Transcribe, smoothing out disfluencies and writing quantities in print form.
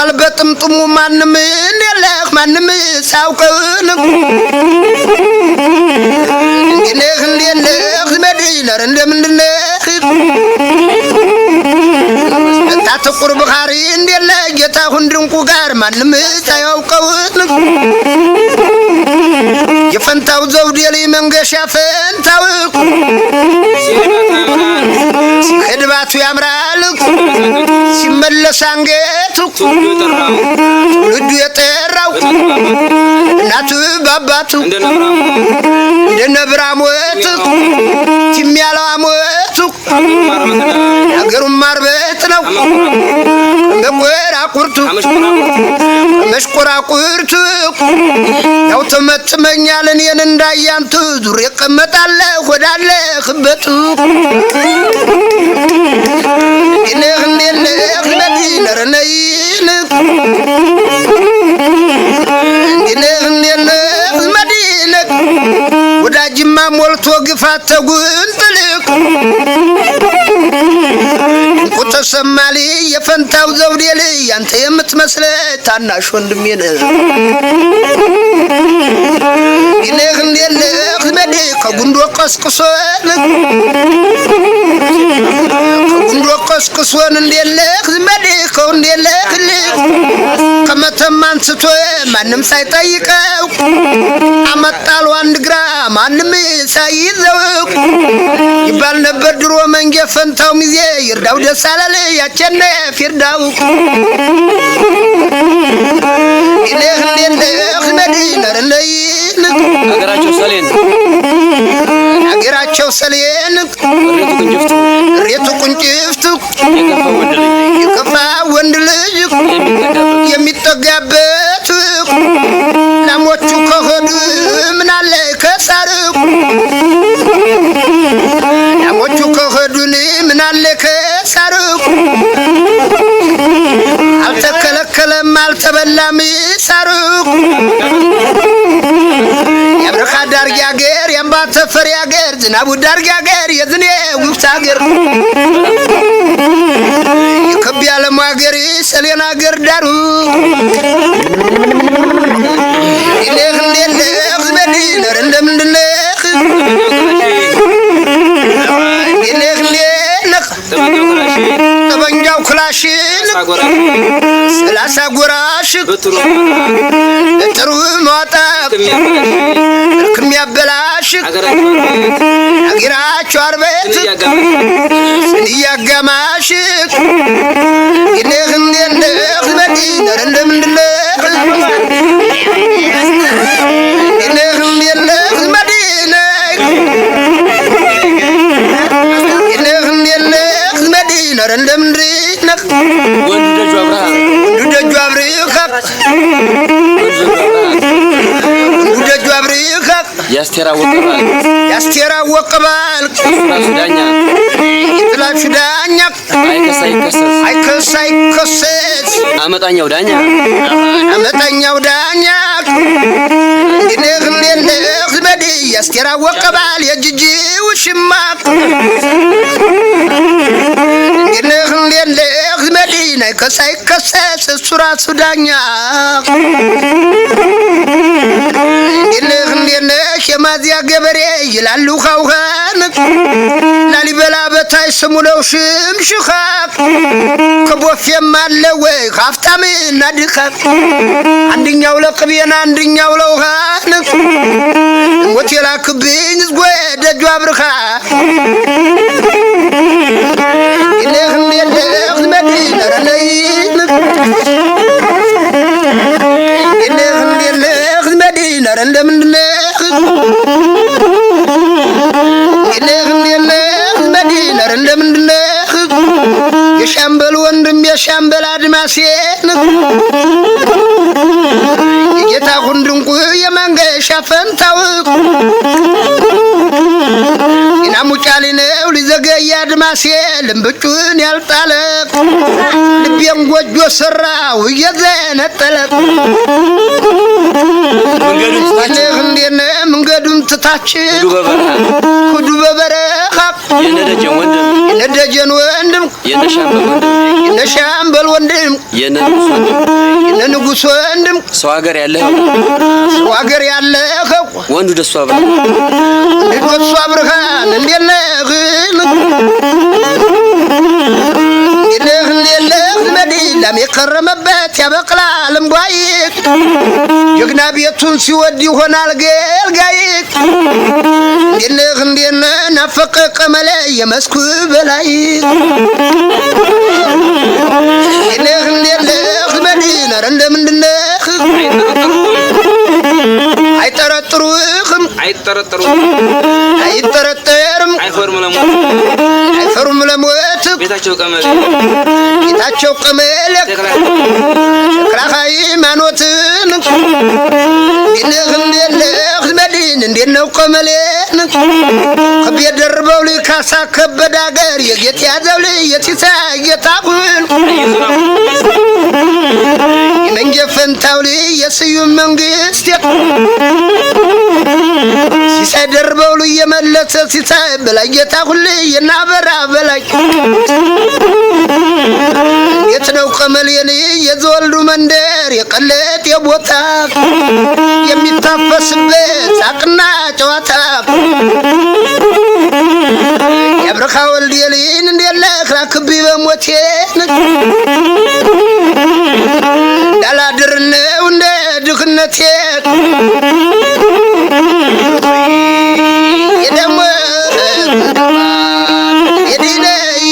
ገብቷል በጥምጥሙ ማንም የለህ ማንም ሳያውቀውን እንዲነህ እንዲነህ መዲነር እንደምንድነህ ጥቁር ብኻሪ እንደለ ጌታሁን ድንቁ ጋር ማንም ሳያውቀውን የፈንታው ዘውዴ ልይ መንገሻ ፈንታው ሲሄድ ባቱ ያምራል ሲመለስ አንገቱ ትውልዱ የጠራው እናቱ ባባቱ እንደ ነብር አሞት ቲም ያለው አሞቱ አገሩም ማርበት ነው መቆራቁርቱ መሽቆራቁርቱ ያው ተመጥመኛል እኔን እንዳያንቱ ዙር እቀመጣለሁ ወዳለህበቱ እኔህ እንዴነህ መዲነር ነይን እንዴነህ እንዴነህ መዲነህ ወዳጅማ ሞልቶ ግፋት ተጉንጥልቅ ድንቁ ተሰማሊ የፈንታው ዘውዴ ልይ አንተ የምትመስለ ታናሽ ወንድሜ ነህ። እንዴነህ እንዴነህ መዲ ከጉንዶ ቀስቅሶን ከጉንዶ ቀስቅሶን እንዴለህ መዲ ከእንዴለህ ከመተማ አንስቶ ማንም ሳይጠይቀው አመጣሉ አንድ ግራ ማንም ሳይዘው ይባል ነበር ድሮ መንጌ ፈንታው ሚዜ ይርዳው ደስ አላለ ያቸነፍ ይርዳው እንዴነህ እንዴነህ መዲነር ነይን ሀገራቸው ሰሌን አገራቸው ሰሌን እሬቱ ቅንጅፍቱ ሬቱ ቁንጭፍቱ የከፋ ወንድ ልጅ የከፋ ወንድ ልጅ የሚጠጋበት የሚጠጋበት ላሞቹ ከሆዱ ምናለ ከሳር ላሞቹ ከሆዱን ምናለ ከሳር አልተከለከለም አልተበላም ሳር የአብረካ ዳርጌ አገር የአምባ ተፈሪ አገር ዝናቡ ዳርጌ አገር የዝኔ ውብት አገር የክብ ያለሙ አገር ሰሌን አገር ዳሩ እንዴነህ እንዴነህ መዲነር እንደምንድነህ እንዴነህ እንዴነህ ጠመንጃው ክላሽ ጠበንጃው ክላሽን ሳጎራሽ ሰላሳ ጎራሽ ብትሩ ጥሩ ማጣ የሚያበላሽ እርክም ያበላሽ ሀገራቸው አገራቸው አርበት እያጋመሽ እያጋማሽ እንዴነህ እንዴነህ መዲነር እንደምንድነህ እንዴነህ እንዴነህ መዲነህ እንዴነህ እንዴነህ መዲነር እንደምንድነህ ወንዱ ደጁ አብርሃ ወንዱ ደጁ አብርሃ ወንዱ ደጁ አብርሃ ወንዱ ደጁ አብርሃ የአስቴር አወቀ ባል የአስቴር አወቀ ባል ራሱ ዳኛ የጥላሹ ዳኛ አይከስ አይከሰስ አይከስ አይከሰስ አመጣኛው ዳኛ አመጣኛው ዳኛ እንዴነህ እንዴነህ መዲ የአስቴር አወቀ ባል የጅጂ ውሽማ እንዴነህ እንዴነህ መዲ አይከስ አይከሰስ እሱ ራሱ ዳኛ እንዴነህ እንዴነህ የማዚያ ገበሬ ይላሉ ካውሃን ላሊበላ በታይ ስሙ ነው ሽምሽኻ ከቦፌም አለ ወይ ሀብታምና ድኻ አንድኛው ለቅቤን አንድኛው ለውሃን ሞት የላክብኝ ዝጎ ደጁ አብርኻ እንዴነህ እንዴነህ መዲነር ነይን እንዴነህ እንዴነህ መዲነር እንደምንድነህ እንዴነህ እንዴነህ መዲነር እንደምንድነህ የሻምበል ወንድም የሻምበል አድማሴን የጌታሁን ድንቁ የመንገሻ ፈንታው ናሙጫሊ ነው ሊዘገይ አድማሴ ልምብጩን ያልጣለ ልቤ የልቤን ጎጆ ሰራው እየዘነጠለ። መንገዱን ትታችሁ እንዴት ነህ መንገዱን ትታችሁ ሂዱ በበረሃ። ሁዱ በበረሃ። የነደጀን ወንድም። የነደጀን ወንድም። የነሻምበል ወንድም። የነሻምበል ወንድም። የነንጉስ ወንድም። የነንጉስ ወንድም። ሰው ሀገር ያለኸው። ሰው ሀገር ያለኸው። ወንዱ ደሱ አብርሃም። ወንዱ አብርሃን እንዴት ነህ? እንዴት ነህ? እንዴት ነህ? መዲላም የከረመበት ያበቅላል እምቧይ። ጀግና ቤቱን ሲወድ ይሆናል ገልጋይ። እንዴት ነህ? እንዴት ነህ? ናፈቀ ቀመለ የመስኩ በላይ። እንዴት ነህ? እንዴት ነህ? መዲና ኧረ እንደምንድን ነህ? አይጠረጥሩህም። አይጠረጠሩም። አይጠረጠርም። አይፈሩም ለሞት። አይፈሩም ለሞት። ቤታቸው ቀመሌ። ጌታቸው ቀመለ። ተክለ ተክለ ሃይማኖትን እንዴት ነህ? እንዴት ነህ? መድን እንዴት ነው ቀመሌን? ከቤት ደርበው ልካሳ ከበደ አገር የጌት ያዘው ልጅ የሲሳይ ጌታሁን። የመንጀ ፈንታው ልጅ የስዩም መንግስት ሲሳይ ደርበው ልጅ የመለሰ ሲሳይ በላይ ጌታሁን ልጅ የናበራ በላይ። እንዴት ነው ቀመሌን? የዘወልዱ መንደር የቀለጥ የቦታ የሚታፈስበት ሳቅና ጨዋታ። የአብርሃ ወልድ የልይን እንዴት ነህ? ላክቢ በሞቴን እንዳላድር ነው እንደ ድህነቴ የደሞ የዲነይ።